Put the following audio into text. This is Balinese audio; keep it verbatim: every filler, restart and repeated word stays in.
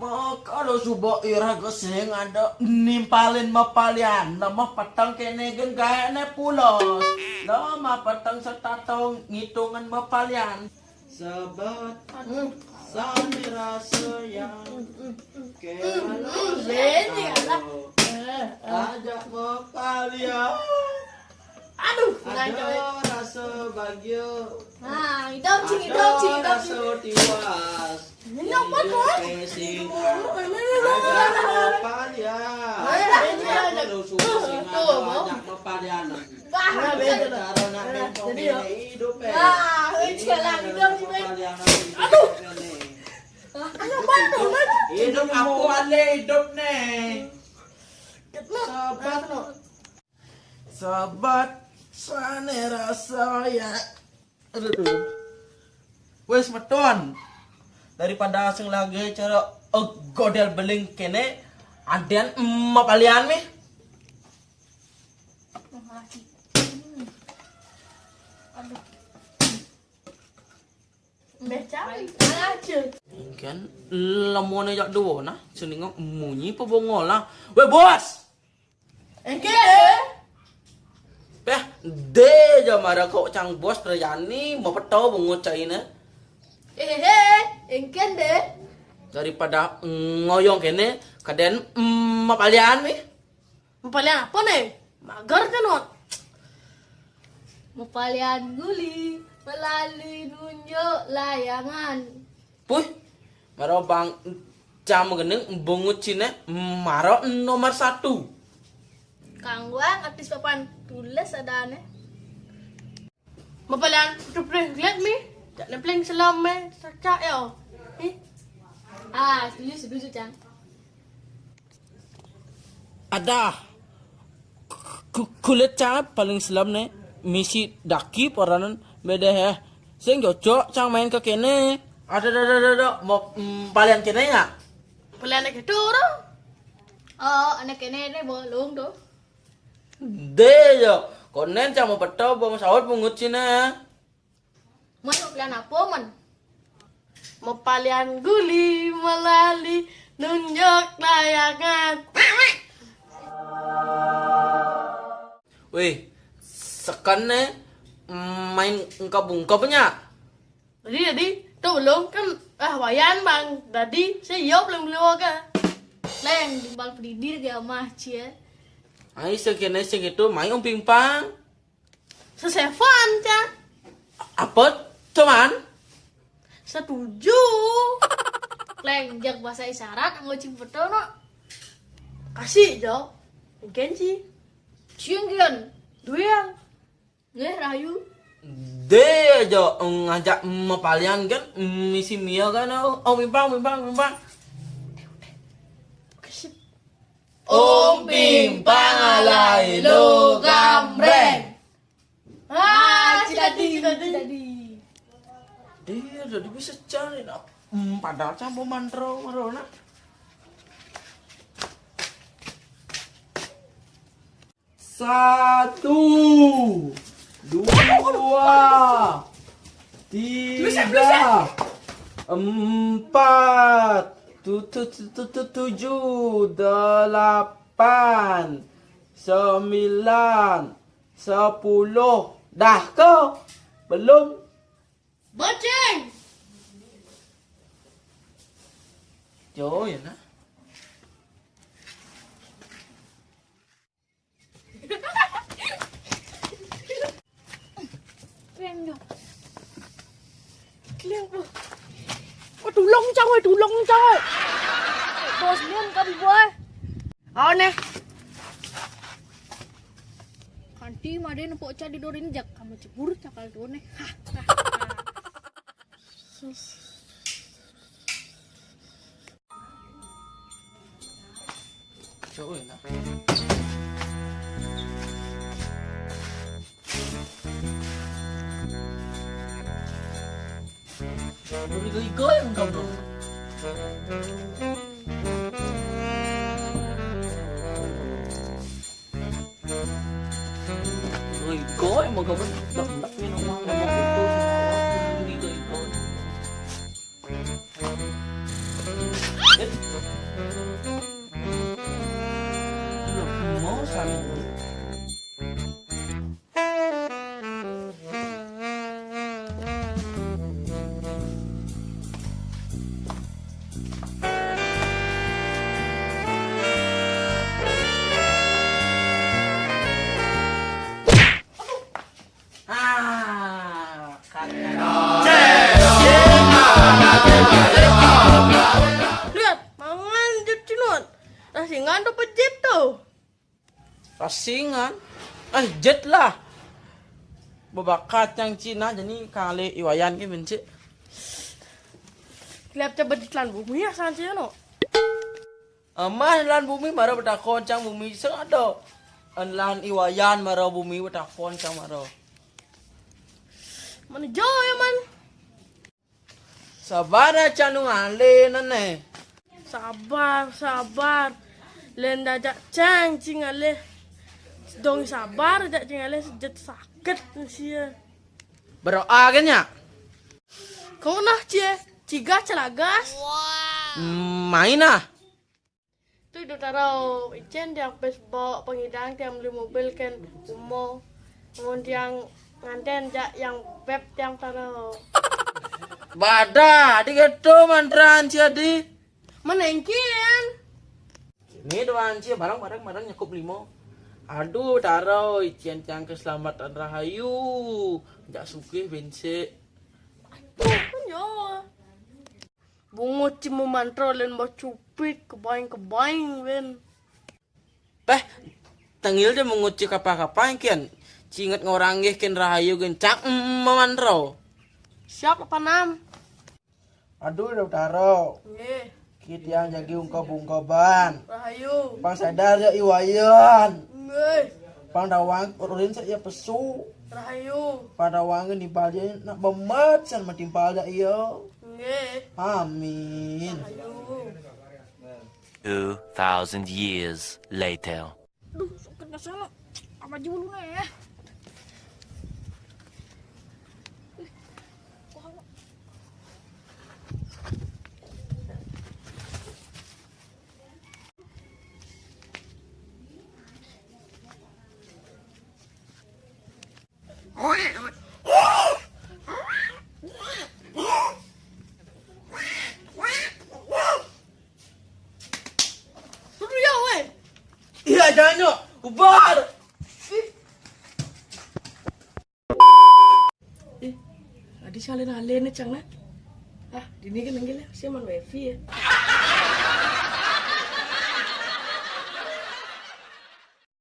Makalu suba ira gén sing ada nimpalin mapalian, lemah peteng kéné gén gaéné pulos. Lemah peteng setata ngitungan mapalian. Sebet sané rasa yang kéwala ajak mapalian. Aduh, ada rasa bahagia. Nah, hidup sih, hidup sih, hidup sih. Ada rasa tiwas. Ini apa tuh? Hidup sing ajak mapalian. Ada, ada. Tuh, tuh, tuh. Ajak mapalian. Wah, beda. Cara nak bentong jadi ya. Hidup, eh. Wah, ini jalan hidup sih, men. Aduh. Ayo, bantu, men. Hidup aku ada hidup nih. Sebet. Sebet sané rasa ya. Aduh. Wis meton. Daripada sing lagi cara, eh, godel beling kéné, adén mapalian mi. Makasih. Hmm. Aduh. Mbah Cai. Aja. Kan lemone jak duwo nah, senengok munyi apa bongol lah. Weh, Bos. Engké dé. Peh, dé ja mara kok cang Bos prajani, mau peto bungut caina. Éh, éh, engké dé. Daripada ngoyong kéné, kadén mapalian mi. Mapalian apa né? Mager kan, Ot? Mapalian guli, melali nunjuk layangan. Puih, mara bang cam gendeng bungut cine mara nomor satu. Kang Wang artis papan tulis adané. Mapalian udah pernah lihat mi? Jak nempeleng selam mi, sacak ya. Ih. Ah, setuju, setuju, Cang. Ada ku-, kulit cang paling selam né misi daki paranan beda ya. Sing cocok cang main ke kéné. Ada, ada, ada, ada, ada. Mau, mm, palian kéné ya? Palian kéné tuh, orang. Oh, anak kéné né bolong tuh. Dé ya. Konen cang mau peto, mau saut, mau ngucin ya. Mon, mapalian apa, Mon? Mapalian guli, melali, nunjuk layangan. Wéh, sekan né main engkap-ungkap nya. Dadi, dadi, tuh belum kan, ah, wayan, Bang. Dadi, saya belum belum ke. Leng, timbal pedidi ke mah, cie. Ai, sekéné segitu, main umping pang. Sesevan, Cang. Apa, teman? Setuju. Leng, jak bahasa isyarat, anggo cing betul, no. Kasih, Jo. Genci. Cium, Gian. Duyang. Nggih, rahayu. Dé aja ngajak mapalian kan, misi mia kan, oh, oh, mimpang, mimpang, mimpang. Kasih. Om Pimpang alai lo gambreng. Ah, cidadi, cidadi. Dia jadi bisa cari nak. Hmm, padahal campur mantra marona. Satu, dua, tiga, empat, tu-, tu-, tu-, tu-, tu-, tujuh, delapan, sembilan, sepuluh. Dah ke? Belum. Boceng. Jauh ya, nak. Keren, Jo. Keren, Bu. Oh, tulung, Cang, oi, tulung, Cang, oi. Bos, nium ka, Bu, oi. Oh, neh. Kanti, made nepuk cak di dorin jak, kamu cebur, cakal tuh, neh. Hah, hah, hah. Cok, enak. Udah igo-igo yang kamu. Igo-igo yang mau kamu. Dak-dak ini ngomong, ngomong itu. Igo-igo. Mau sama. Ah, kata. Lihat, mangan jet Cina. Rasingan tu pejit tu. Rasingan? Eh, jet lah. Bebakat yang Cina jadi kali iwayan ke bencik. Lihat coba di telan bumi ya sanci no. Amah lan bumi mara betakon cang bumi sing ada. An lan iwayan mara bumi betakon cang mara. Mana jo ya man? Sabar aja nu ngalih nene. Sabar, sabar. Len dajak cang cing ngalih. Dong sabar ajak cing ngalih sejet sakit sia. Berdoa kan ya? Kau nah cie, ciga celagas. Hmm, main ah. Tu du taro icen tiang pes bawa pengidang tiang beli mobil ken umo. Ngun tiang nganten jak yang beb tiang taro. Bada, di gitu mantra anci adi. Menengkian. Ini doan anci barang-barang barang nyakup limo. Aduh, taro icen tiang keselamatan rahayu. Jak sugih bensik. Kan yo. Bungut ci memantro len bacupik kebaing-kebaing wen. Peh, tengil je mengut ci kapa-kapa kian. Cinget ngorang nggih ken rahayu gencak mm, memantro. Siap apa nam? Aduh, udah utaro. Nggih. Kit yang jagi ungkap-ungkapan. Rahayu. Pang sadar ya iwayan. Nggih. Pang dawang urin saya pesu. Rahayu. Pang dawang ni balje nak bemat san matimpal ya iyo. Nggih. Amin. Rahayu. Two thousand years later. Duh, sakit nggak sana. Apa aja lu nih ya? Dulu ya, weh. Iya, jangan, Nyok. Ubar. Eh, adi salin-alin nih, Cang, nah. Ah, dini kan nenggil ya, saya man wifi ya.